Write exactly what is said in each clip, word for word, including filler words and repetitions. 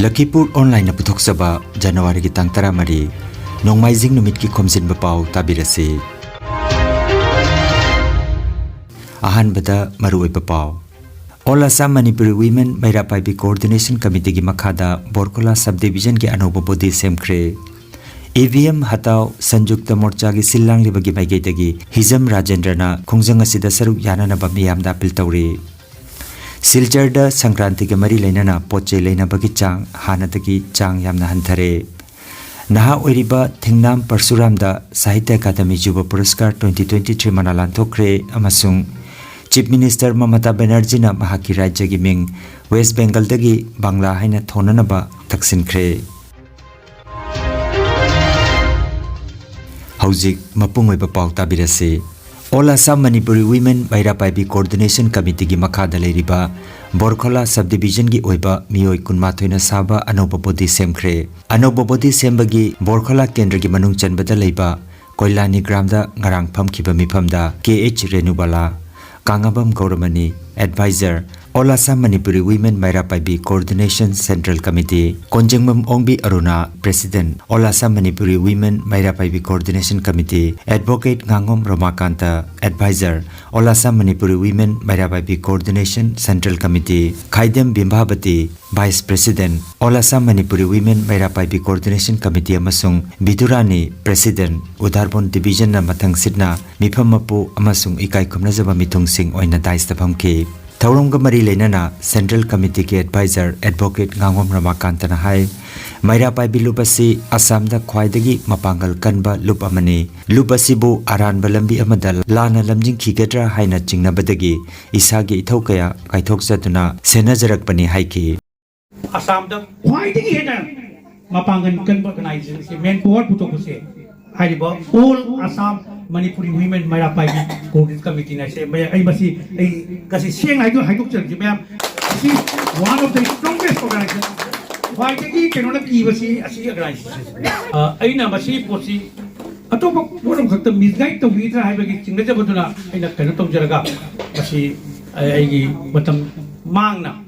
ꯂꯈꯤꯄꯨꯔ ꯑꯣꯟꯂꯥꯏꯟꯅ ꯄꯨꯊꯣꯛꯆꯕ ꯖꯅꯋꯥꯔꯤꯒꯤ ꯇꯥꯡ ꯇꯔꯥꯃꯔꯤ, ꯅꯣꯡꯃꯥꯏꯖꯤꯡ ꯅꯨꯃꯤꯠꯀꯤ ꯈꯣꯝꯖꯤꯟꯕ ꯄꯥꯎ ꯇꯥꯕꯤꯔꯁꯤ꯫ ꯑꯍꯥꯟꯕꯗ ꯃꯔꯨꯑꯣꯏꯕ ꯄꯥꯎ꯫ All Assam Manipuri Women Meira Paibi Coordination Committeeꯒꯤ ꯃꯈꯥꯗ ꯕꯣꯔꯈꯣꯂꯥ Subdivisionꯒꯤ ꯑꯅꯧꯕ body ꯁꯦꯝꯈ꯭ꯔꯦ꯫ ꯏ ꯚꯤ ꯑꯦꯝ ꯍꯇꯥꯎ, ꯁꯟꯖꯨꯛꯇ ꯃꯣꯔꯆꯥꯒꯤ ꯁꯤꯜ ꯂꯥꯡꯂꯤꯕꯒꯤ ꯃꯥꯏꯀꯩꯗꯒꯤ ꯍꯤꯖꯝ ꯔꯥꯖꯦꯟꯗ꯭ꯔꯅ ꯈꯣꯡꯖꯪ ꯑꯁꯤꯗ ꯁꯔꯨꯛ ꯌꯥꯅꯅꯕ ꯃꯤꯌꯥꯝꯗ appeal ꯇꯧꯔꯤ꯫ ꯁꯤꯜꯆꯔꯗ ꯁꯪꯀ꯭ꯔꯥꯟꯇꯤꯒ ꯃꯔꯤ ꯂꯩꯅꯅ ꯄꯣꯠ ꯆꯩ ꯂꯩꯅꯕꯒꯤ ꯆꯥꯡ ꯍꯥꯟꯅꯗꯒꯤ ꯆꯥꯡ ꯌꯥꯝꯅ ꯍꯟꯊꯔꯦ꯫ ꯅꯍꯥ ꯑꯣꯏꯔꯤꯕ ꯊꯤꯡꯅꯥꯝ ꯄꯔꯁꯨꯔꯥꯝꯗ ꯁꯥꯍꯤꯇ꯭ꯌ ꯑꯀꯥꯗꯃꯤ ꯌꯨꯕ ꯄꯨꯔꯁꯀꯥꯔ twenty twenty-three ꯃꯅꯥ ꯂꯥꯟꯊꯣꯛꯈ꯭ꯔꯦ ꯑꯃꯁꯨꯡ Chief Minister ꯃꯃꯇꯥ ꯕꯦꯅꯔꯖꯤꯅ ꯃꯍꯥꯛꯀꯤ ꯔꯥꯖ꯭ꯌꯒꯤ ꯃꯤꯡ ꯋꯦꯁ꯭ꯠ ꯕꯦꯡꯒꯜꯗꯒꯤ ꯕꯪꯂꯥ ꯍꯥꯏꯅ ꯊꯣꯟꯅꯅꯕ ꯇꯛꯁꯤꯟꯈ꯭ꯔꯦ꯫ ꯍꯧꯖꯤꯛ ꯃꯄꯨꯡ ꯑꯣꯏꯕ ꯄꯥꯎ ꯇꯥꯕꯤꯔꯁꯤ꯫ All Assam Manipuri Women Meira Paibi Coordination Committeeꯒꯤ ꯃꯈꯥꯗ ꯂꯩꯔꯤꯕ ꯕꯣꯔꯈꯣꯂꯥ Subdivisionꯒꯤ ꯑꯣꯏꯕ ꯃꯤꯑꯣꯏ ꯀꯨꯟꯃꯥꯊꯣꯏꯅ ꯁꯥꯕ ꯑꯅꯧꯕ body ꯁꯦꯝꯈ꯭ꯔꯦ꯫ ꯑꯅꯧꯕ body ꯁꯦꯝꯕꯒꯤ ꯕꯣꯔꯈꯣꯂꯥ ꯀꯦꯟꯗ꯭ꯔꯒꯤ ꯃꯅꯨꯡ ꯆꯟꯕꯗ ꯂꯩꯕ ꯀꯣꯏꯂꯥꯅꯤ ꯒ꯭ꯔꯥꯝꯗ ꯉꯔꯥꯡ ꯐꯝꯈꯤꯕ ꯃꯤꯐꯝꯗ ꯀꯦ ꯑꯩꯆ ꯔꯦꯅꯨꯕꯥꯂꯥ, ꯀꯥꯉꯥꯕꯝ ꯒꯧꯔꯃꯅꯤ, Advisor, All Assam Manipuri Women Meira Paibi Coordination Central Committee, Konjengbam Ongbi Aruna, President, All Assam Manipuri Women Meira Paibi Coordination Committee, Advocate ꯉꯥꯉꯣꯝ Romakanta, Advisor, All Assam Manipuri Women Meira Paibi Coordination Central Committee, Khaidem Bimbabati, Vice President, All Assam Manipuri Women Meira Paibi Coordination Committee ꯑꯃꯁꯨꯡ ꯕꯤꯗꯨꯔꯥꯅꯤ, President, ꯎꯗꯥꯔꯕꯣꯟ Divisionꯅ ꯃꯊꯪ ꯁꯤꯠꯅ ꯃꯤꯐꯝ ꯃꯄꯨ ꯑꯃꯁꯨꯡ ꯏꯀꯥꯏ ꯈꯨꯝꯅꯖꯕ ꯃꯤꯊꯨꯡꯁꯤꯡ ꯑꯣꯏꯅ dais ꯇ ꯐꯝꯈꯤ꯫ ꯊꯧꯔꯝꯒ ꯃꯔꯤ ꯂꯩꯅꯅ Central Committeeꯒꯤ Advisor Advocate ꯉꯥꯉꯣꯝ ꯔꯃꯥꯀꯥꯟꯇꯅ ꯍꯥꯏ, ꯃꯩꯔꯥ ꯄꯥꯏꯕꯤ ꯂꯨꯞ ꯑꯁꯤ ꯑꯁꯥꯝꯗ ꯈ꯭ꯋꯥꯏꯗꯒꯤ ꯃꯄꯥꯡꯒꯜ ꯀꯟꯕ ꯂꯨꯞ ꯑꯃꯅꯤ꯫ ꯂꯨꯞ ꯑꯁꯤꯕꯨ ꯑꯔꯥꯟꯕ ꯂꯝꯕꯤ ꯑꯃꯗ ꯂꯥꯟꯅ ꯂꯝꯖꯤꯡꯈꯤꯒꯗ꯭ꯔꯥ ꯍꯥꯏꯅ ꯆꯤꯡꯅꯕꯗꯒꯤ ꯏꯁꯥꯒꯤ ꯏꯊꯧ ꯀꯌꯥ ꯀꯥꯏꯊꯣꯛꯆꯗꯨꯅ ꯁꯦꯟꯅꯖꯔꯛꯄꯅꯤ ꯍꯥꯏꯈꯤ꯫ ꯑꯁꯥꯝꯗ ꯈ꯭ꯋꯥꯏꯗꯒꯤ ꯍꯦꯟꯅ ꯃꯄꯥꯡꯒꯜ ꯀꯟꯕ organization ꯁꯦ, manpower ꯄꯨꯊꯣꯛꯄꯁꯦ, ꯍꯥꯏꯔꯤꯕ All Assam Manipuri Women Meira Paibi Coordination Committee ꯅ ꯁꯦ, ꯃꯌꯥ-, ꯑꯩ ꯃꯁꯤ, ꯑꯩ ꯉꯁꯤ ꯁꯦꯡꯅ ꯍꯥꯏꯗꯣ-, ꯍꯥꯏꯗꯣꯛꯆꯔꯛꯀꯦ ꯃꯌꯥꯝ, ꯑꯁꯤ one of the strongest organization, ꯈ꯭ꯋꯥꯏꯗꯒꯤ ꯀꯩꯅꯣꯅ ꯀꯤꯕꯁꯤ ꯑꯁꯤ organization ꯁꯤꯅꯤ꯫ ꯑ, ꯑꯩꯅ ꯃꯁꯤ ꯄꯣꯠꯁꯤ ꯑꯇꯣꯞꯄ ꯄꯣꯠ ꯑꯃꯈꯛꯇ misguide ꯇꯧꯕꯤꯗ꯭ꯔꯥ ꯍꯥꯏꯕꯒꯤ ꯆꯤꯡꯅꯖꯕꯗꯨꯅ ꯑꯩꯅ ꯀꯩꯅꯣ ꯇꯧꯖꯔꯒ ꯃꯁꯤ ꯑꯩ-, ꯑꯩꯒꯤ ꯃꯇꯝ ꯃꯥꯡꯅ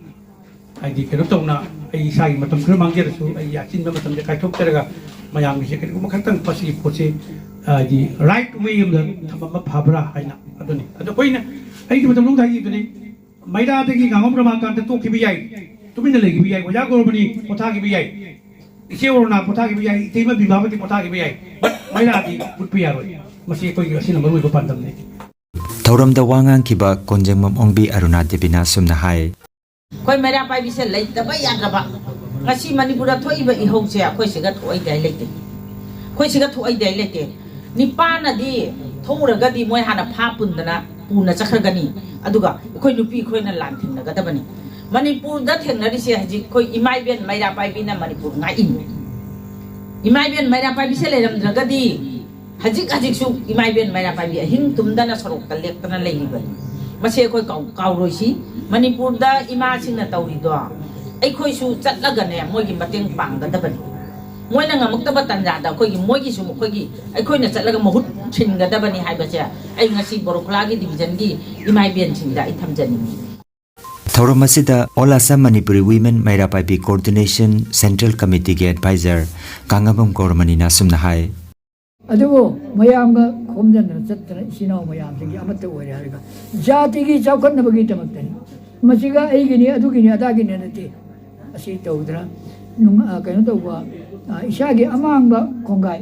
ꯍꯥꯏꯗꯤ ꯀꯩꯅꯣ ꯇꯧꯅ ꯑꯩ ꯏꯁꯥꯒꯤ ꯃꯇꯝ ꯈꯔ ꯃꯥꯡꯖꯔꯁꯨ, ꯑꯩꯒꯤ ꯑꯆꯤꯟꯕ ꯃꯇꯝꯁꯦ ꯀꯥꯏꯊꯣꯛꯆꯔꯒ ꯃꯌꯥꯝꯒꯤꯁꯦ ꯀꯔꯤꯒꯨꯝꯕ ꯈꯛꯇꯪ ꯃꯁꯤꯒꯤ ꯄꯣꯠꯁꯦ, ꯍꯥꯏꯗꯤ, ꯔꯥꯏꯠ ꯋꯦ ꯑꯃꯗ ꯊꯝꯃꯝꯕ ꯐꯕ꯭ꯔꯥ ꯍꯥꯏꯅ꯫ ꯑꯗꯨꯅꯤ꯫ ꯑꯗꯣ ꯑꯩꯈꯣꯏꯅ, ꯑꯩꯒꯤ ꯃꯇꯝ ꯃꯅꯨꯡꯗ ꯍꯥꯏꯈꯤꯕꯗꯨꯅꯤ, ꯃꯩꯔꯥꯗꯒꯤ ꯉꯥꯉꯣꯝ ꯔꯃꯥꯀꯥꯟꯇ ꯇꯣꯛꯈꯤꯕ ꯌꯥꯏ, ꯇꯨꯃꯤꯟꯅ ꯂꯩꯈꯤꯕ ꯌꯥꯏ, ꯑꯣꯖꯥ ꯒꯣꯔꯃꯅꯤ ꯄꯣꯊꯥꯈꯤꯕ ꯌꯥꯏ, ꯏꯆꯦ ꯑꯣꯔꯣꯅꯥ ꯄꯣꯊꯥꯈꯤꯕ ꯌꯥꯏ, ꯏꯇꯩꯃ ꯕꯤꯚꯥꯕꯇꯤ ꯄꯣꯊꯥꯈꯤꯕ ꯌꯥꯏ, but ꯃꯩꯔꯥꯗꯤ ꯃꯨꯠꯄ ꯌꯥꯔꯣꯏ꯫ ꯃꯁꯤ ꯑꯩꯈꯣꯏꯒꯤ ꯑꯁꯤꯅ ꯃꯔꯨꯑꯣꯏꯕ ꯄꯥꯟꯗꯝꯅꯤ꯫ ꯊꯧꯔꯝꯗ ꯋꯥ ꯉꯥꯡꯈꯤꯕ ꯀꯣꯟꯖꯦꯡꯕꯝ ꯑꯣꯡꯕꯤ ꯑꯔꯨꯅꯥ ꯗꯦꯕꯤꯅ ꯑꯁꯨꯝꯅ ꯍꯥꯏ꯫ ꯑꯩꯈꯣꯏ ꯃꯩꯔꯥ ꯄꯥꯏꯕꯤꯁꯦ ꯂꯩꯇꯕ ꯌꯥꯗ꯭ꯔꯕ꯫ ꯉꯁꯤ ꯃꯅꯤꯄꯨꯔꯗ ꯊꯣꯛꯏꯕ ꯏꯍꯧꯁꯦ ꯑꯩꯈꯣꯏ ꯁꯤꯒ ꯊꯣꯛꯏꯗꯥꯏ ꯂꯩꯇꯦ꯫ ꯑꯩꯈꯣꯏ ꯁꯤꯒ ꯊꯣꯛꯏꯗꯥꯏ ꯂꯩꯇꯦ꯫ ꯅꯤꯄꯥꯅꯗꯤ ꯊꯣꯛꯎꯔꯒꯗꯤ ꯃꯣꯏ ꯍꯥꯟꯅ ꯐꯥ ꯄꯨꯟꯗꯅ ꯄꯨꯅ ꯆꯠꯈ꯭ꯔꯒꯅꯤ꯫ ꯑꯗꯨꯒ ꯑꯩꯈꯣꯏ ꯅꯨꯄꯤ ꯑꯩꯈꯣꯏꯅ ꯂꯥꯟ ꯊꯦꯡꯅꯒꯗꯕꯅꯤ꯫ ꯃꯅꯤꯄꯨꯔꯗ ꯊꯦꯡꯅꯔꯤꯁꯦ ꯍꯧꯖꯤꯛ ꯑꯩꯈꯣꯏ ꯏꯃꯥ ꯏꯕꯦꯟ ꯃꯩꯔꯥ ꯄꯥꯏꯕꯤꯅ ꯃꯅꯤꯄꯨꯔ ꯉꯥꯛꯏꯅꯤ꯫ ꯏꯃꯥ ꯏꯕꯦꯟ ꯃꯩꯔꯥ ꯄꯥꯏꯕꯤꯁꯦ ꯂꯩꯔꯝꯗ꯭ꯔꯒꯗꯤ ꯍꯧꯖꯤꯛ ꯍꯧꯖꯤꯛꯁꯨ ꯏꯃꯥ ꯏꯕꯦꯟ ꯃꯩꯔꯥ ꯄꯥꯏꯕꯤ ꯑꯍꯤꯡ ꯇꯨꯝꯗꯅ ꯁꯣꯔꯣꯛꯇ ꯂꯦꯞꯇꯅ ꯂꯩꯔꯤꯕꯅꯤ꯫ ꯃꯁꯤ ꯑꯩꯈꯣꯏ ꯀꯥꯎ-, ꯀꯥꯎꯔꯣꯏꯁꯤ꯫ ꯃꯅꯤꯄꯨꯔꯗ ꯏꯃꯥꯁꯤꯡꯅ ꯇꯧꯔꯤꯗꯣ ꯑꯩꯈꯣꯏꯁꯨ ꯆꯠꯂꯒꯅꯦ ꯃꯣꯏꯒꯤ ꯃꯇꯦꯡ ꯄꯥꯡꯒꯗꯕꯅꯤ꯫ ꯃꯣꯏꯅ ꯉꯝꯃꯛꯇꯕ ꯇꯥꯟꯖꯥꯗ ꯑꯩꯈꯣꯏꯒꯤ, ꯃꯣꯏꯒꯤꯁꯨ ꯑꯩꯈꯣꯏꯒꯤ, ꯑꯩꯈꯣꯏꯅ ꯆꯠꯂꯒ ꯃꯍꯨꯠ ꯁꯤꯟꯒꯗꯕꯅꯤ ꯍꯥꯏꯕꯁꯦ ꯑꯩ ꯉꯁꯤ ꯕꯣꯔꯣꯈꯂꯥꯒꯤ ꯗꯤꯕꯤꯖꯟꯒꯤ ꯏꯃꯥ ꯏꯕꯦꯟꯁꯤꯡꯗ ꯑꯩ ꯊꯝꯖꯅꯤꯡꯉꯤ꯫ ꯊꯧꯔꯝ ꯑꯁꯤꯗ All Assam Manipuri Women Meira Paibi Coordination Central Committeeꯒꯤ advisor ꯀꯥꯡꯉꯕꯝ ꯒꯧꯔꯃꯅꯤꯅ ꯑꯁꯨꯝꯅ ꯍꯥꯏ꯫ ꯑꯗꯨꯕꯨ ꯃꯌꯥꯝꯒ ꯈꯣꯝꯖꯤꯟꯗꯅ ꯆꯠꯇꯅ ꯏꯆꯤꯟ ꯏꯅꯥꯎ ꯃꯌꯥꯝꯁꯤꯡꯒꯤ ꯑꯃꯠꯇ ꯑꯣꯏꯔꯦ ꯍꯥꯏꯔꯒ ꯖꯥꯇꯤꯒꯤ ꯆꯥꯎꯈꯠꯅꯕꯒꯤꯗꯃꯛꯇꯅꯤ꯫ ꯃꯁꯤꯒ ꯑꯩꯒꯤꯅꯤ ꯑꯗꯨꯒꯤꯅꯤ ꯑꯗꯥꯒꯤꯅꯤ ꯅꯠꯇꯦ꯫ ꯑꯁꯤ ꯇꯧꯗꯅ ꯅꯨꯡ-, ꯑ, ꯀꯩꯅꯣ ꯇꯧꯕ, ꯑ, ꯏꯁꯥꯒꯤ ꯑꯃꯥꯡꯕ ꯈꯣꯡꯒꯥꯏ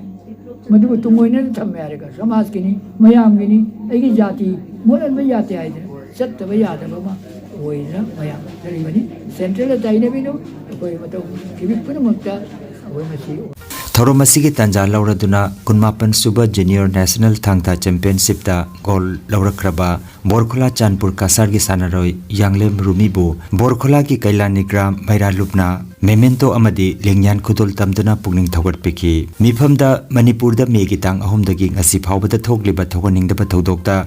ꯃꯗꯨꯕꯨ ꯇꯨꯡꯑꯣꯏꯅꯅ ꯊꯝꯃꯦ ꯍꯥꯏꯔꯒ ꯁꯃꯥꯖꯀꯤꯅꯤ, ꯃꯌꯥꯝꯒꯤꯅꯤ, ꯑꯩꯒꯤ ꯖꯥꯇꯤ ꯃꯣꯠꯍꯟꯕ ꯌꯥꯗꯦ ꯍꯥꯏꯗꯅ ꯆꯠꯇꯕ ꯌꯥꯗꯕ ꯑꯃ ꯑꯣꯏꯗꯅ ꯃꯌꯥꯝ ꯆꯠꯂꯤꯕꯅꯤ꯫ ꯁꯦꯟꯇ꯭ꯔꯦꯜꯗ ꯇꯥꯏꯅꯕꯤꯅꯨ, ꯑꯩꯈꯣꯏ ꯃꯇꯧ ꯐꯤꯕꯝ ꯄꯨꯝꯅꯃꯛꯇ ꯑꯩꯈꯣꯏ ꯃꯁꯤ ꯊꯧꯔꯝ ꯑꯁꯤꯒꯤ ꯇꯥꯟꯖꯥ ꯂꯧꯔꯗꯨꯅ ꯀꯨꯟꯃꯥꯄꯟ ꯁꯨꯕ Junior National ꯊꯥꯡ ꯇꯥ Championshipꯇ gold ꯂꯧꯔꯛꯈ꯭ꯔꯕ ꯕꯣꯔꯈꯣꯂꯥ ꯆꯥꯟꯄꯨꯔ ꯀꯁꯥꯔꯒꯤ ꯁꯥꯟꯅꯔꯣꯏ ꯌꯥꯡꯂꯦꯝ ꯔꯨꯃꯤꯕꯨ ꯕꯣꯔꯈꯣꯂꯥꯒꯤ ꯀꯩꯂꯥꯅꯤꯒ꯭ꯔꯥꯝ ꯃꯩꯔꯥ ꯂꯨꯞꯅ memento ꯑꯃꯗꯤ ꯂꯦꯡꯌꯥꯟ ꯈꯨꯗꯣꯜ ꯇꯝꯗꯨꯅ ꯄꯨꯛꯅꯤꯡ ꯊꯧꯒꯠꯄꯤꯈꯤ꯫ ꯃꯤꯐꯝꯗ ꯃꯅꯤꯄꯨꯔꯗ ꯃꯦꯒꯤ ꯇꯥꯡ ꯑꯍꯨꯝꯗꯒꯤ ꯉꯁꯤ ꯐꯥꯎꯕꯗ ꯊꯣꯛꯂꯤꯕ ꯊꯧꯒꯠꯅꯤꯡꯗꯕ ꯊꯧꯗꯣꯛꯇ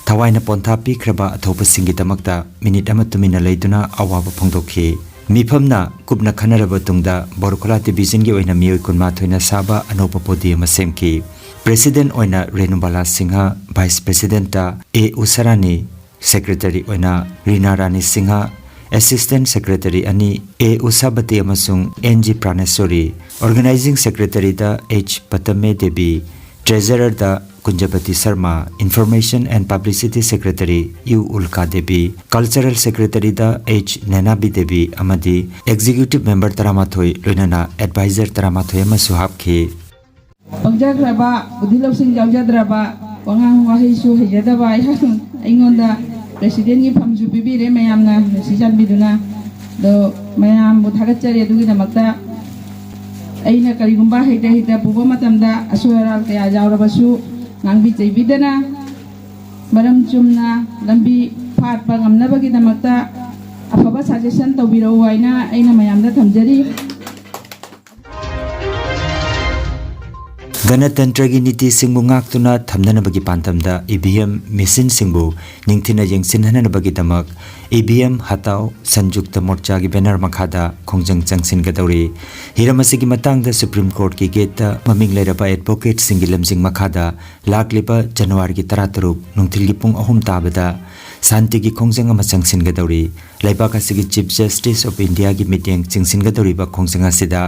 ꯊꯋꯥꯏꯅ ꯄꯣꯟꯊꯥ ꯄꯤꯈ꯭ꯔꯕ ꯑꯊꯧꯕꯁꯤꯡꯒꯤꯗꯃꯛꯇ minute ꯑꯃ ꯇꯨꯃꯤꯟꯅ ꯂꯩꯗꯨꯅ ꯑꯋꯥꯕ ꯐꯣꯡꯗꯣꯛꯈꯤ꯫ ꯃꯤꯐꯝꯅ ꯀꯨꯞꯅ ꯈꯟꯅꯔꯕ ꯇꯨꯡꯗ ꯕꯣꯔꯈꯣꯂꯥ divisionꯒꯤ ꯑꯣꯏꯅ ꯃꯤꯑꯣꯏ ꯀꯨꯟꯃꯥꯊꯣꯏꯅ ꯁꯥꯕ ꯑꯅꯧꯕ body ꯑꯃ ꯁꯦꯝꯈꯤ꯫ President ꯑꯣꯏꯅ ꯔꯦꯅꯨꯕꯥꯂꯥ ꯁꯤꯡꯍ, Vice Presidentꯇ ꯑꯦ ꯎꯁꯥꯔꯥꯅꯤ, Secretary ꯑꯣꯏꯅ ꯔꯤꯅꯥ ꯔꯥꯅꯤ ꯁꯤꯡꯍ, Assistant Secretary ꯑꯅꯤ, A ꯎꯁꯥꯕꯇꯤ ꯑꯃꯁꯨꯡ N G ꯄ꯭ꯔꯥꯅꯦꯁꯣꯔꯤ, Organizing Secretary the H ꯄꯇꯃꯦ Devi, Treasurer the ꯀꯨꯟꯖꯕꯇꯤ Sharma, Information and Publicity Secretary U ꯎꯜꯀꯥ Devi, Cultural Secretary the H ꯅꯦꯅꯥꯕꯤ Devi ꯑꯃꯗꯤ Executive Member ꯇꯔꯥꯃꯥꯊꯣꯏ ꯂꯣꯏꯅꯅ Advisor ꯇꯔꯥꯃꯥꯊꯣꯏ ꯑꯃꯁꯨ ꯍꯥꯞꯈꯤ꯫ ꯄꯪꯖꯈ꯭ꯔꯕ, ꯕꯨꯙꯤ ꯂꯧꯁꯤꯡ ꯌꯥꯎꯖꯗ꯭ꯔꯕ, ꯋꯥꯉꯥꯡ ꯋꯥꯍꯩꯁꯨ ꯍꯩꯖꯗꯕ ꯑꯩꯍꯥꯛ, ꯑꯩꯉꯣꯟꯗ President ꯀꯤ ꯐꯝꯁꯨ ꯄꯤꯕꯤꯔꯦ꯫ ꯃꯌꯥꯝꯅ ꯅꯨꯡꯁꯤ ꯆꯥꯟꯕꯤꯗꯨꯅ, ꯑꯗꯣ ꯃꯌꯥꯝꯕꯨ ꯊꯥꯒꯠꯆꯔꯤ꯫ ꯑꯗꯨꯒꯤꯗꯃꯛꯇ ꯑꯩꯅ ꯀꯔꯤꯒꯨꯝꯕ ꯍꯩꯇ ꯍꯩꯇ ꯄꯨꯕ ꯃꯇꯝꯗ ꯑꯁꯣꯏ ꯑꯔꯥꯟ ꯀꯌꯥ ꯌꯥꯎꯔꯕꯁꯨ ꯉꯥꯡꯕꯤ ꯆꯩꯕꯤꯗꯅ ꯃꯔꯝ ꯆꯨꯝꯅ ꯂꯝꯕꯤ ꯐꯥꯠꯄ ꯉꯝꯅꯕꯒꯤꯗꯃꯛꯇ ꯑꯐꯕ suggestion ꯇꯧꯕꯤꯔꯛꯎ ꯍꯥꯏꯅ ꯑꯩꯅ ꯃꯌꯥꯝꯗ ꯊꯝꯖꯔꯤ꯫ ꯒꯅꯇꯟꯇ꯭ꯔꯒꯤ ꯅꯤꯇꯤꯁꯤꯡꯕꯨ ꯉꯥꯛꯇꯨꯅ ꯊꯝꯅꯅꯕꯒꯤ ꯄꯥꯟꯗꯝꯗ E V M machineꯁꯤꯡꯕꯨ ꯅꯤꯡꯊꯤꯅ ꯌꯦꯡꯁꯤꯟꯍꯟꯅꯕꯒꯤꯗꯃꯛ E V M ꯍꯇꯥꯎ ꯁꯟꯖꯨꯛꯇ ꯃꯣꯔꯆꯥꯒꯤ banner ꯃꯈꯥꯗ ꯈꯣꯡꯖꯪ ꯆꯪꯁꯤꯟꯒꯗꯧꯔꯤ꯫ ꯍꯤꯔꯝ ꯑꯁꯤꯒꯤ ꯃꯇꯥꯡꯗ Supreme Courtꯀꯤ gateꯇ ꯃꯃꯤꯡ ꯂꯩꯔꯕ advocateꯁꯤꯡꯒꯤ ꯂꯝꯖꯤꯡ ꯃꯈꯥꯗ ꯂꯥꯛꯂꯤꯕ Januaryꯒꯤ ꯇꯔꯥꯇꯔꯨꯛ ꯅꯨꯡꯊꯤꯜꯒꯤ ꯄꯨꯡ ꯑꯍꯨꯝ ꯇꯥꯕꯗ ꯁꯥꯟꯇꯤꯒꯤ ꯈꯣꯡꯖꯪ ꯑꯃ ꯆꯪꯁꯤꯟꯒꯗꯧꯔꯤ꯫ ꯂꯩꯕꯥꯛ ꯑꯁꯤꯒꯤ Chief Justice of Indiaꯒꯤ ꯃꯤꯠꯌꯦꯡ ꯆꯤꯡꯁꯤꯟꯒꯗꯧꯔꯤꯕ ꯈꯣꯡꯖꯪ ꯑꯁꯤꯗ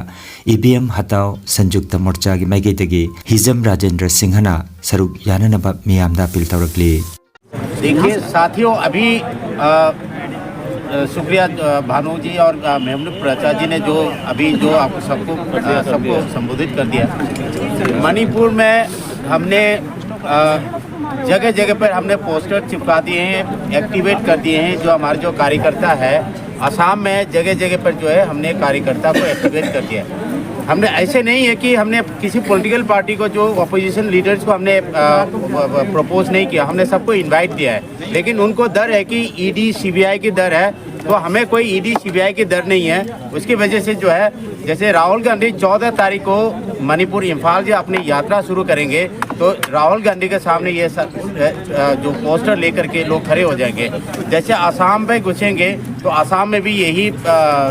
E V M ꯍꯇꯥꯎ ꯁꯟꯖꯨꯛꯇ ꯃꯣꯔꯆꯥꯒꯤ ꯃꯥꯏꯀꯩꯗꯒꯤ ꯍꯤꯖꯝ ꯔꯥꯖꯦꯟꯗ꯭ꯔ ꯁꯤꯡꯍꯅ ꯁꯔꯨꯛ ꯌꯥꯅꯅꯕ ꯃꯤꯌꯥꯝꯗ appeal ꯇꯧꯔꯛꯂꯤ꯫ देखिए साथियों, अभी अ, अ, शुक्रिया, अ, भानु जी और, अ, मेमनू प्रचा जी ने जो अभी जो आपको सबको, अ, सबको संबोधित कर दिया। मणिपुर में हमने, अ, जगह जगह पर हमने पोस्टर चिपका दिए हैं, एक्टिवेट कर दिए हैं। जो हमारे जो कार्यकर्ता है असम में, जगह जगह पर जो है हमने कार्यकर्ता को एक्टिवेट कर दिया है। हमने, ऐसे नहीं है कि हमने किसी पॉलिटिकल पार्टी को, जो अपोजिशन लीडर्स को हमने प्रपोज नहीं किया, हमने सबको इनवाइट दिया है। लेकिन उनको डर है कि ईडी सीबीआई की डर है, तो हमें कोई ईडी सीबीआई की डर नहीं है। उसकी वजह से जो है, जैसे राहुल गांधी चौदह तारीख को मणिपुर, इम्फाल से अपनी यात्रा शुरू करेंगे, तो राहुल गांधी के सामने ये स-, अ, अ, जो पोस्टर लेकर के लोग खड़े हो जाएंगे। जैसे आसाम में घुसेंगे, तो आसाम में भी यही, अ,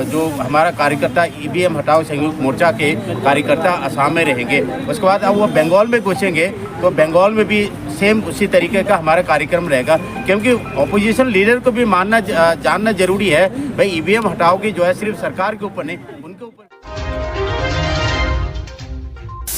जो हमारा कार्यकर्ता, ईवीएम हटाओ संयुक्त मोर्चा के कार्यकर्ता आसाम में रहेंगे। उसके बाद अब वो बंगाल में घुसेंगे, तो बंगाल में भी सेम उसी तरीके का हमारा कार्यक्रम रहेगा, क्योंकि ऑपोजिशन लीडर को भी मानना ज-, अ, जानना जरूरी है भाई। ईवीएम हटाओ की जो है सिर्फ सरकार के ऊपर नहीं, उनके ऊपर।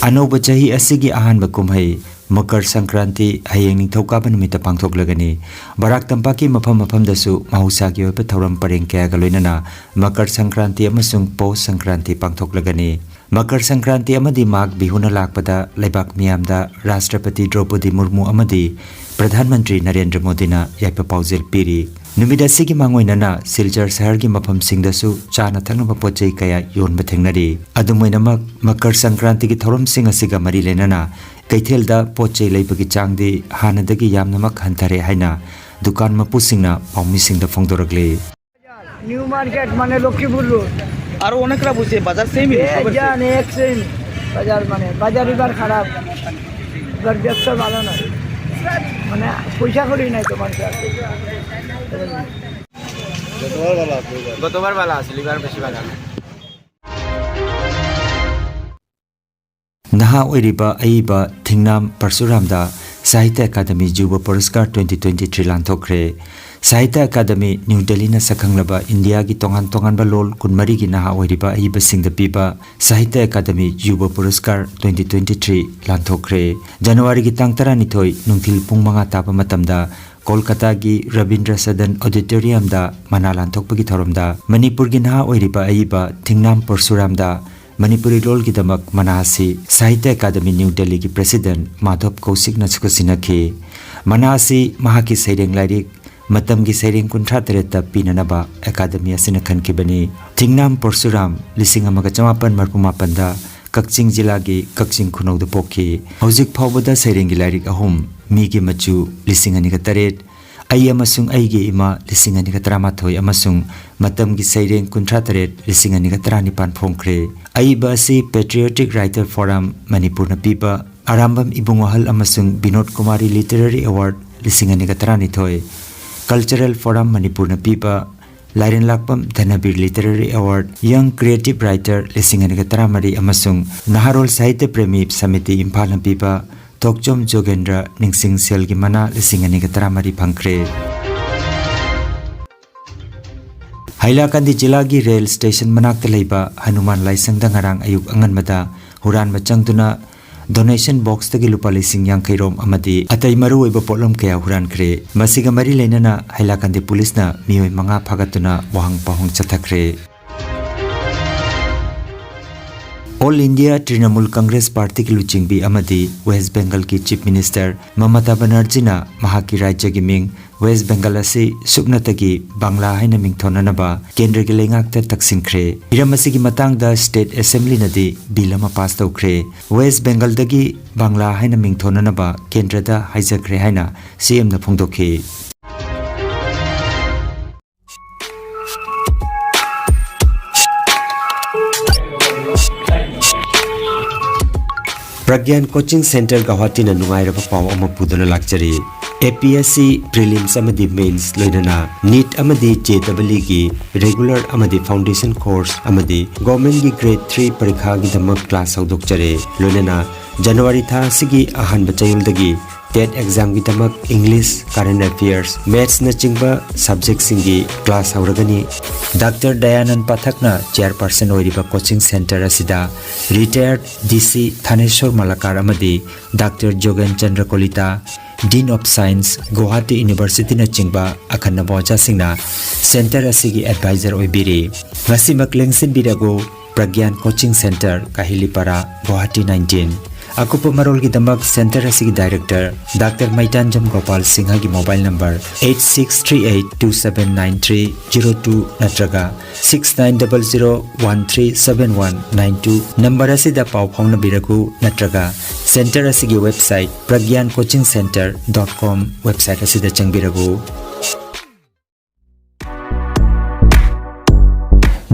ꯑꯅꯧꯕ ꯆꯍꯤ ꯑꯁꯤꯒꯤ ꯑꯍꯥꯟꯕ ꯀꯨꯝꯍꯩ ꯃꯀꯔ ꯁꯪꯀ꯭ꯔꯥꯟꯇꯤ ꯍꯌꯦꯡ ꯅꯤꯡꯊꯧꯀꯥꯕ ꯅꯨꯃꯤꯠꯇ ꯄꯥꯡꯊꯣꯛꯂꯒꯅꯤ꯫ ꯕꯔꯥꯛ ꯇꯝꯄꯥꯛꯀꯤ ꯃꯐꯝ ꯃꯐꯝꯗꯁꯨ ꯃꯍꯧꯁꯥꯒꯤ ꯑꯣꯏꯕ ꯊꯧꯔꯝ ꯄꯔꯦꯡ ꯀꯌꯥꯒ ꯂꯣꯏꯅꯅ ꯃꯀꯔ ꯁꯪꯀ꯭ꯔꯥꯟꯇꯤ ꯑꯃꯁꯨꯡ ꯄꯣꯁ ꯁꯪꯀ꯭ꯔꯥꯟꯇꯤ ꯄꯥꯡꯊꯣꯛꯂꯒꯅꯤ꯫ ꯃꯀꯔ ꯁꯪꯀ꯭ꯔꯥꯟꯇꯤ ꯑꯃꯗꯤ ꯃꯥꯒ ꯕꯤꯍꯨꯅ ꯂꯥꯛꯄꯗ ꯂꯩꯕꯥꯛ ꯃꯤꯌꯥꯝꯗ ꯔꯥꯁꯇ꯭ꯔꯄꯇꯤ ꯗ꯭ꯔꯧꯄꯗꯤ ꯃꯨꯔꯃꯨ ꯑꯃꯗꯤ ꯄ꯭ꯔꯙꯥꯟ ꯃꯟꯇ꯭ꯔꯤ ꯅꯔꯦꯟꯗ꯭ꯔ ꯃꯣꯗꯤꯅ ꯌꯥꯏꯐ ꯄꯥꯎꯖꯦꯜ ꯄꯤꯔꯤ꯫ ꯅꯨꯃꯤꯠ ꯑꯁꯤꯒꯤ ꯃꯥꯡꯑꯣꯏꯅꯅ ꯁꯤꯜꯆꯔ ꯁꯍꯔꯒꯤ ꯃꯐꯝꯁꯤꯡꯗꯁꯨ ꯆꯥꯅ ꯊꯛꯅꯕ ꯄꯣꯠ ꯆꯩ ꯀꯌꯥ ꯌꯣꯟꯕ ꯊꯦꯡꯅꯔꯤ꯫ ꯑꯗꯨꯝ ꯑꯣꯏꯅꯃꯛ, ꯃꯀꯔ ꯁꯪꯀ꯭ꯔꯥꯟꯇꯤꯒꯤ ꯊꯧꯔꯝꯁꯤꯡ ꯑꯁꯤꯒ ꯃꯔꯤ ꯂꯩꯅꯅ ꯀꯩꯊꯦꯜꯗ ꯄꯣꯠ ꯆꯩ ꯂꯩꯕꯒꯤ ꯆꯥꯡꯗꯤ ꯍꯥꯟꯅꯗꯒꯤ ꯌꯥꯝꯅꯃꯛ ꯍꯟꯊꯔꯦ ꯍꯥꯏꯅ ꯗꯨꯀꯥꯟ ꯃꯄꯨꯁꯤꯡꯅ ꯄꯥꯎꯃꯤꯁꯤꯡꯗ ꯐꯣꯡꯗꯣꯔꯛꯂꯤ꯫ নিউ মার্কেট মানে লক্ষ্মীপুর রোড। আরো অনেকরা বলছে বাজার সেমই এ সবার same। জান এক সেম। বাজার মানে বাজার এবার খারাপ, এবার ব্যবসা ভালো নয়, মানে পয়সা করি নাই তো মানুষের। গতবার ভালো আছিল, এবার বেশি ভালো না। ꯅꯍꯥ ꯑꯣꯏꯔꯤꯕ ꯑꯏꯕ ꯊꯤꯡꯅꯥꯝ ꯄꯔꯁꯨꯔꯥꯝꯗ Sahitya Akademi Yuva Puraskar twenty twenty three ꯂꯥꯟꯊꯣꯛꯈ꯭ꯔꯦ꯫ ꯁꯥꯍꯤꯇ꯭ꯌ ꯑꯦꯀꯥꯗꯃꯤ ꯅ꯭ꯌꯨ ꯗꯦꯜꯂꯤꯅ ꯁꯛꯈꯪꯂꯕ ꯏꯟꯗꯤꯌꯥꯒꯤ ꯇꯣꯉꯥꯟ ꯇꯣꯉꯥꯟꯕ ꯂꯣꯜ ꯀꯨꯟꯃꯔꯤꯒꯤ ꯅꯍꯥ ꯑꯣꯏꯔꯤꯕ ꯑꯏꯕꯁꯤꯡꯗ ꯄꯤꯕ Sahitya Akademi Yuva Puraskar twenty twenty three ꯂꯥꯟꯊꯣꯛꯈ꯭ꯔꯦ꯫ ꯖꯅꯋꯥꯔꯤꯒꯤ ꯇꯥꯡ ꯇꯔꯥꯅꯤꯊꯣꯏ ꯅꯨꯡꯊꯤꯜ ꯄꯨꯡ ꯃꯉꯥ ꯇꯥꯕ ꯃꯇꯝꯗ ꯀꯣꯜꯀꯇꯥꯒꯤ ꯔꯕꯤꯟꯗ꯭ꯔ ꯁꯗꯟ ꯑꯣꯗꯤꯇꯣꯔꯤꯌꯝꯗ ꯃꯅꯥ ꯂꯥꯟꯊꯣꯛꯄꯒꯤ ꯊꯧꯔꯝꯗ ꯃꯅꯤꯄꯨꯔꯒꯤ ꯅꯍꯥ ꯑꯣꯏꯔꯤꯕ ꯑꯏꯕ ꯊꯤꯡꯅꯥꯝ ꯄꯔꯁꯨꯔꯥꯝꯗ ꯃꯅꯤꯄꯨꯔꯤ ꯂꯣꯜꯒꯤꯗꯃꯛ ꯃꯅꯥ ꯑꯁꯤ ꯁꯥꯍꯤꯇ꯭ꯌ ꯑꯦꯀꯥꯗꯃꯤ ꯅ꯭ꯌꯨ ꯗꯦꯜꯂꯤꯒꯤ ꯄ꯭ꯔꯦꯁꯤꯗꯦꯟꯠ ꯃꯥꯙꯕ ꯀꯧꯁꯤꯛꯅ ꯈꯨꯠꯁꯤꯟꯅꯈꯤ꯫ ꯃꯅꯥ ꯑꯁꯤ ꯃꯍꯥꯛꯀꯤ ꯁꯩꯔꯦꯡ ꯂꯥꯏꯔꯤꯛ ꯃꯇꯝꯒꯤ ꯁꯩꯔꯦꯡ ꯀꯨꯟꯊ꯭ꯔꯥ ꯇꯔꯦꯠꯇ ꯄꯤꯅꯅꯕ ꯑꯦꯀꯥꯗꯃꯤ ꯑꯁꯤꯅ ꯈꯟꯈꯤꯕꯅꯤ꯫ ꯊꯤꯡꯅꯥꯝ ꯄꯔꯁꯨꯔꯥꯝ ꯂꯤꯁꯤꯡ ꯑꯃꯒ ꯆꯃꯥꯄꯟ ꯃꯔꯤꯐꯨ ꯃꯥꯄꯟꯗ ꯀꯛꯆꯤꯡ ꯖꯤꯂꯥꯒꯤ ꯀꯛꯆꯤꯡ ꯈꯨꯅꯧꯗ ꯄꯣꯛꯈꯤ꯫ ꯍꯧꯖꯤꯛ ꯐꯥꯎꯕꯗ ꯁꯩꯔꯦꯡꯒꯤ ꯂꯥꯏꯔꯤꯛ ꯑꯍꯨꯝ, ꯃꯤꯒꯤ ꯃꯆꯨ, ꯂꯤꯁꯤꯡ ꯑꯅꯤꯒ ꯇꯔꯦꯠ, ꯑꯩ ꯑꯃꯁꯨꯡ ꯑꯩꯒꯤ ꯏꯃꯥ ꯂꯤꯁꯤꯡ ꯑꯅꯤꯒ ꯇꯔꯥꯃꯥꯊꯣꯏ ꯑꯃꯁꯨꯡ ꯃꯇꯝꯒꯤ ꯁꯩꯔꯦꯡ ꯀꯨꯟꯊ꯭ꯔꯥ ꯇꯔꯦꯠ ꯂꯤꯁꯤꯡ ꯑꯅꯤꯒ ꯇꯔꯥꯅꯤꯄꯥꯟ ꯐꯣꯡꯈ꯭ꯔꯦ꯫ ꯑꯏꯕ ꯑꯁꯤ Patriotic Writer Forum ꯃꯅꯤꯄꯨꯔꯅ ꯄꯤꯕ ꯑꯔꯥꯝꯕꯝ ꯏꯕꯨꯡꯋꯥꯍꯜ ꯑꯃꯁꯨꯡ ꯕꯤꯅꯣꯗ ꯀꯨꯃꯥꯔꯤ Literary Award ꯂꯤꯁꯤꯡ ꯑꯅꯤꯒ ꯇꯔꯥꯅꯤꯊꯣꯏ, Cultural Forum ꯃꯅꯤꯄꯨꯔꯅ ꯄꯤꯕ ꯂꯥꯏꯔꯦꯟꯂꯥꯛꯄꯝ ꯙꯅꯕꯤꯔ Literary Award, Young Creative Writer ꯂꯤꯁꯤꯡ ꯑꯅꯤꯒ ꯇꯔꯥꯃꯔꯤ ꯑꯃꯁꯨꯡ ꯅꯍꯥꯔꯣꯜ ꯁꯥꯍꯤꯇ꯭ꯌ ꯄ꯭ꯔꯦꯃꯤ ꯁꯃꯤꯇꯤ ꯏꯝꯐꯥꯜꯅ ꯄꯤꯕ ꯊꯣꯛꯆꯣꯝ ꯖꯣꯒꯦꯟꯗ꯭ꯔ ꯅꯤꯡꯁꯤꯡ ꯁꯦꯜꯒꯤ ꯃꯅꯥ ꯂꯤꯁꯤꯡ ꯑꯅꯤꯒ ꯇꯔꯥꯃꯔꯤ ꯐꯪꯈ꯭ꯔꯦ꯫ ꯍꯥꯏꯂꯥꯀꯟꯗꯤ ꯖꯤꯂꯥꯒꯤ ꯔꯦꯜ ꯁ꯭ꯇꯦꯁꯟ ꯃꯅꯥꯛꯇ ꯂꯩꯕ ꯍꯅꯨꯃꯥꯟ ꯂꯥꯏꯁꯪꯗ ꯉꯔꯥꯡ ꯑꯌꯨꯛ ꯑꯉꯟꯕꯗ ꯍꯨꯔꯥꯟꯕ ꯆꯪꯗꯨꯅ donation boxꯇꯒꯤ ꯂꯨꯄꯥ ꯂꯤꯁꯤꯡ ꯌꯥꯡꯈꯩ ꯔꯣꯝ ꯑꯃꯗꯤ ꯑꯇꯩ ꯃꯔꯨꯑꯣꯏꯕ ꯄꯣꯠꯂꯝ ꯀꯌꯥ ꯍꯨꯔꯥꯟꯈ꯭ꯔꯦ꯫ ꯃꯁꯤꯒ ꯃꯔꯤ ꯂꯩꯅꯅ ꯍꯥꯏꯂꯥꯀꯟꯗꯤ ꯄꯨꯂꯤꯁꯅ ꯃꯤꯑꯣꯏ ꯃꯉꯥ ꯐꯥꯒꯠꯇꯨꯅ ꯋꯥꯍꯪ ꯄꯥꯎꯍꯪ ꯆꯠꯊꯈ꯭ꯔꯦ꯫ All India Trinamool Congress Partyꯒꯤ ꯂꯨꯆꯤꯡꯕꯤ ꯑꯃꯗꯤ ꯋꯦꯁ꯭ꯠ ꯕꯦꯡꯒꯜꯒꯤ Chief Minister ꯃꯃꯇꯥ ꯕꯅꯔꯖꯤꯅ ꯃꯍꯥꯛꯀꯤ ꯔꯥꯖ꯭ꯌꯒꯤ ꯃꯤꯡ ꯋꯦꯁ꯭ꯠ ꯕꯦꯡꯒꯜ ꯑꯁꯤ ꯁꯨꯞꯅꯇꯒꯤ ꯕꯪꯂꯥ ꯍꯥꯏꯅ ꯃꯤꯡꯊꯣꯟꯅꯅꯕ ꯀꯦꯟꯗ꯭ꯔꯒꯤ ꯂꯩꯉꯥꯛꯇ ꯇꯛꯁꯤꯟꯈ꯭ꯔꯦ꯫ ꯍꯤꯔꯝ ꯑꯁꯤꯒꯤ ꯃꯇꯥꯡꯗ state assemblyꯅꯗꯤ bill ꯑꯃ pass ꯇꯧꯈ꯭ꯔꯦ꯫ ꯋꯦꯁ꯭ꯠ ꯕꯦꯡꯒꯜꯗꯒꯤ ꯕꯪꯂꯥ ꯍꯥꯏꯅ ꯃꯤꯡꯊꯣꯟꯅꯅꯕ ꯀꯦꯟꯗ꯭ꯔꯗ ꯍꯥꯏꯖꯈ꯭ꯔꯦ ꯍꯥꯏꯅ CMꯅ ꯐꯣꯡꯗꯣꯛꯈꯤ꯫ ꯄ꯭ꯔꯒ꯭ꯌꯥꯟ Coaching Centre ꯒꯧꯍꯥꯇꯤꯅ ꯅꯨꯡꯉꯥꯏꯔꯕ ꯄꯥꯎ ꯑꯃ ꯄꯨꯗꯨꯅ ꯂꯥꯛꯆꯔꯤ꯫ APSC prelims ꯑꯃꯗꯤ mains, ꯂꯣꯏꯅꯅ NEET ꯑꯃꯗꯤ JEEꯒꯤ regular ꯑꯃꯗꯤ foundation course ꯑꯃꯗꯤ governmentꯀꯤ grade three ꯄꯔꯤꯈꯥꯒꯤꯗꯃꯛ class ꯍꯧꯗꯣꯛꯆꯔꯦ꯫ ꯂꯣꯏꯅꯅ January ꯊꯥ ꯑꯁꯤꯒꯤ ꯑꯍꯥꯟꯕ ꯆꯌꯣꯜꯗꯒꯤ TET examꯒꯤꯗꯃꯛ English, Current Affairs, Mathsꯅꯆꯤꯡꯕ subjectꯁꯤꯡꯒꯤ class ꯍꯧꯔꯒꯅꯤ꯫ ꯗꯥꯛꯇꯔ ꯗꯌꯥꯅꯟ ꯄꯥꯊꯛꯅ chairperson ꯑꯣꯏꯔꯤꯕ coaching centre ꯑꯁꯤꯗ retired DC ꯊꯥꯅꯦꯁꯣꯔ ꯃꯂꯥꯀꯥꯔ ꯑꯃꯗꯤ doctor Jogen Chandra Kolita, Dean of Science, Guwahati Universityꯅꯆꯤꯡꯕ ꯑꯈꯟꯅꯕ ꯑꯣꯖꯥꯁꯤꯡꯅ centre ꯑꯁꯤꯒꯤ advisor ꯑꯣꯏꯕꯤꯔꯤ꯫ ꯉꯁꯤꯃꯛ ꯂꯦꯡꯁꯤꯟꯕꯤꯔꯒꯨ, ꯄ꯭ꯔꯒ꯭ꯌꯥꯟ Coaching Centre, ꯀꯥꯍꯤꯂꯤꯄꯥꯔꯥ, ꯒꯨꯋꯥꯍꯥꯇꯤ nineteen꯫ ꯑꯀꯨꯞꯄ ꯃꯔꯣꯜꯒꯤꯗꯃꯛ ꯁꯦꯟꯇꯔ ꯑꯁꯤꯒꯤ ꯗꯥꯏꯔꯦꯛꯇꯔ ꯗꯥꯛꯇꯔ ꯃꯩꯇꯥꯟꯖꯝ ꯒꯣꯄꯥꯜ ꯁꯤꯡꯍꯒꯤ mobile number eight six three eight two seven nine three zero two ꯅꯠꯇ꯭ꯔꯒ six nine double zero one three seven one nine two number ꯑꯁꯤꯗ ꯄꯥꯎ ꯐꯥꯎꯅꯕꯤꯔꯛꯎ, ꯅꯠꯇ꯭ꯔꯒ ꯁꯦꯟꯇꯔ ꯑꯁꯤꯒꯤ website pragyan coaching center dot com website ꯑꯁꯤꯗ ꯆꯪꯕꯤꯔꯛꯎ꯫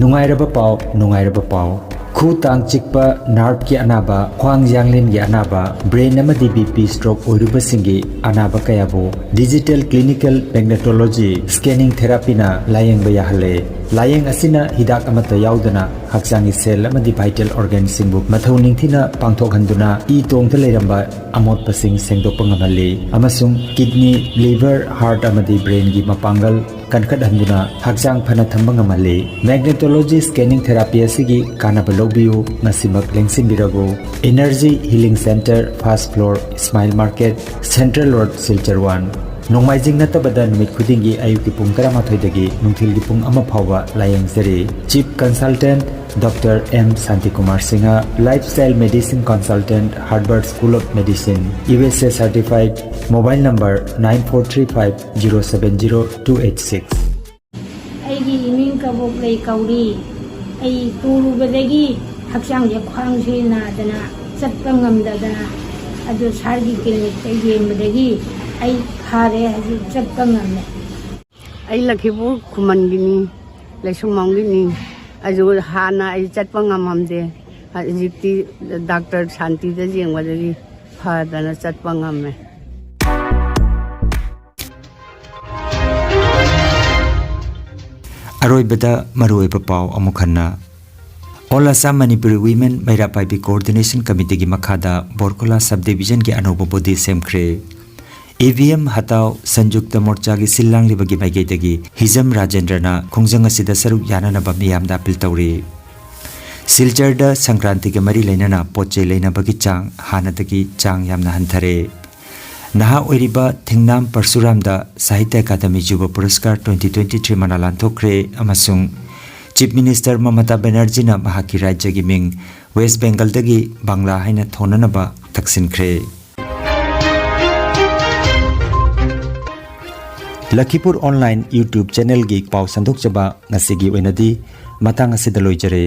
ꯅꯨꯡꯉꯥꯏꯔꯕ ꯄꯥꯎ, ꯅꯨꯡꯉꯥꯏꯔꯕ ꯄꯥꯎ꯫ ꯈꯨ ꯇꯥꯡ ꯆꯤꯛꯄ, ꯅꯥꯔꯚꯀꯤ ꯑꯅꯥꯕ, ꯈ꯭ꯋꯥꯡ ꯌꯥꯡꯂꯦꯟꯒꯤ ꯑꯅꯥꯕ, ꯕ꯭ꯔꯦꯟ ꯑꯃꯗꯤ B P stroke ꯑꯣꯏꯔꯨꯕꯁꯤꯡꯒꯤ ꯑꯅꯥꯕ ꯀꯌꯥꯕꯨ digital clinical magnetology scanning therapyꯅ ꯂꯥꯌꯦꯡꯕ ꯌꯥꯍꯜꯂꯦ꯫ ꯂꯥꯌꯦꯡ ꯑꯁꯤꯅ ꯍꯤꯗꯥꯛ ꯑꯃꯠꯇ ꯌꯥꯎꯗꯅ ꯍꯛꯆꯥꯡꯒꯤ cell ꯑꯃꯗꯤ vital organꯁꯤꯡꯕꯨ ꯃꯊꯧ ꯅꯤꯡꯊꯤꯅ ꯄꯥꯡꯊꯣꯛꯍꯟꯗꯨꯅ ꯏ ꯇꯣꯡꯗ ꯂꯩꯔꯝꯕ ꯑꯃꯣꯠꯄꯁꯤꯡ ꯁꯦꯡꯗꯣꯛꯄ ꯉꯝꯍꯜꯂꯤ ꯑꯃꯁꯨꯡ kidney, liver, heart ꯑꯃꯗꯤ ꯕ꯭ꯔꯦꯟꯒꯤ ꯃꯄꯥꯡꯒꯜ ꯀꯟꯈꯠꯍꯟꯗꯨꯅ ꯍꯛꯆꯥꯡ ꯐꯅ ꯊꯝꯕ ꯉꯝꯍꯜꯂꯤ꯫ Magnetology scanning therapy ꯑꯁꯤꯒꯤ ꯀꯥꯟꯅꯕ ꯂꯧꯕꯤꯌꯨ, ꯉꯁꯤꯃꯛ ꯂꯦꯡꯁꯤꯟꯕꯤꯔꯕꯨ꯫ Energy Healing Center, first floor, Smile Market, Central Road, Silchar one꯫ ꯅꯣꯡꯃꯥꯏꯖꯤꯡ ꯅꯠꯇꯕꯗ ꯅꯨꯃꯤꯠ ꯈꯨꯗꯤꯡꯒꯤ ꯑꯌꯨꯛꯀꯤ ꯄꯨꯡ ꯇꯔꯥꯃꯥꯊꯣꯏꯗꯒꯤ ꯅꯨꯡꯊꯤꯜꯒꯤ ꯄꯨꯡ ꯑꯃ ꯐꯥꯎꯕ ꯂꯥꯌꯦꯡꯖꯔꯤ꯫ Chief Consultant Doctor M Shantikumar Singha, Lifestyle Medicine Consultant, Harvard School of Medicine, U S A certified, mobile number nine four three five zero seven zero two eight six꯫ ꯑꯩꯒꯤ ꯏꯃꯤꯡ ꯀꯕꯣꯛꯂꯩ ꯀꯧꯔꯤ꯫ ꯑꯩ ꯇꯨꯔꯨꯕꯗꯒꯤ ꯍꯛꯆꯥꯡꯁꯦ, ꯈ꯭ꯋꯥꯡꯁꯦ ꯅꯥꯗꯅ ꯆꯠꯄ ꯉꯝꯗꯗꯅ, ꯑꯗꯨ ꯁꯥꯔꯒꯤ ꯀ꯭ꯂꯤꯅꯤꯛꯇ ꯌꯦꯡꯕꯗꯒꯤ ꯑꯩ ꯐꯔꯦ, ꯍꯧꯖꯤꯛ ꯆꯠꯄ ꯉꯝꯃꯦ꯫ ꯑꯩ ꯂꯛꯈꯤꯄꯨꯔ ꯈꯨꯃꯟꯒꯤꯅꯤ, ꯂꯩꯁꯨꯝꯕꯝꯒꯤꯅꯤ꯫ ꯑꯗꯨ ꯍꯥꯟꯅ ꯑꯩ ꯆꯠꯄ ꯉꯝꯃꯝꯗꯦ, ꯍꯧꯖꯤꯛꯇꯤ ꯗꯥꯛꯇꯔ ꯁꯥꯟꯇꯤꯗ ꯌꯦꯡꯕꯗꯒꯤ ꯐꯗꯅ ꯆꯠꯄ ꯉꯝꯃꯦ꯫ ꯑꯔꯣꯏꯕꯗ ꯃꯔꯨꯑꯣꯏꯕ ꯄꯥꯎ ꯑꯃꯨꯛ ꯍꯟꯅ꯫ All Assam Manipuri Women Meira Paibi Coordination Committeeꯒꯤ ꯃꯈꯥꯗ ꯕꯣꯔꯀꯣꯂꯥ Subdivisionꯒꯤ ꯑꯅꯧꯕ body ꯁꯦꯝꯈ꯭ꯔꯦ꯫ E V M ꯍꯇꯥꯎ ꯁꯟꯌꯨꯛꯇ ꯃꯣꯔꯆꯥꯒꯤ ꯁꯤꯜ ꯂꯥꯡꯂꯤꯕꯒꯤ ꯃꯥꯏꯀꯩꯗꯒꯤ ꯍꯤꯖꯝ ꯔꯥꯖꯦꯟꯗ꯭ꯔꯅ ꯈꯣꯡꯖꯪ ꯑꯁꯤꯗ ꯁꯔꯨꯛ ꯌꯥꯅꯅꯕ ꯃꯤꯌꯥꯝꯗ appeal ꯇꯧꯔꯤ꯫ ꯁꯤꯜꯆꯔꯗ ꯁꯪꯀ꯭ꯔꯥꯟꯇꯤꯒ ꯃꯔꯤ ꯂꯩꯅꯅ ꯄꯣꯠ ꯆꯩ ꯂꯩꯅꯕꯒꯤ ꯆꯥꯡ ꯍꯥꯟꯅꯗꯒꯤ ꯆꯥꯡ ꯌꯥꯝꯅ ꯍꯟꯊꯔꯦ꯫ ꯅꯍꯥ ꯑꯣꯏꯔꯤꯕ ꯊꯤꯡꯅꯥꯝ ꯄꯔꯁꯨꯔꯥꯝꯗ ꯁꯥꯍꯤꯇ꯭ꯌ ꯑꯀꯥꯗꯃꯤ ꯌꯨꯕ ꯄꯨꯔꯁꯀꯥꯔ twenty twenty three ꯃꯅꯥ ꯂꯥꯟꯊꯣꯛꯈ꯭ꯔꯦ ꯑꯃꯁꯨꯡ Chief Minister ꯃꯃꯇꯥ ꯕꯦꯅꯔꯖꯤꯅ ꯃꯍꯥꯛꯀꯤ ꯔꯥꯖ꯭ꯌꯒꯤ ꯃꯤꯡ ꯋꯦꯁ꯭ꯠ ꯕꯦꯡꯒꯜꯗꯒꯤ ꯕꯪꯂꯥ ꯍꯥꯏꯅ ꯊꯣꯟꯅꯅꯕ ꯇꯛꯁꯤꯟꯈ꯭ꯔꯦ꯫ ꯂꯈꯤꯄꯨꯔ online YouTube channelꯒꯤ ꯄꯥꯎ ꯁꯟꯗꯣꯛꯆꯕ ꯉꯁꯤꯒꯤ ꯑꯣꯏꯅꯗꯤ ꯃꯇꯥꯡ ꯑꯁꯤꯗ ꯂꯣꯏꯖꯔꯦ꯫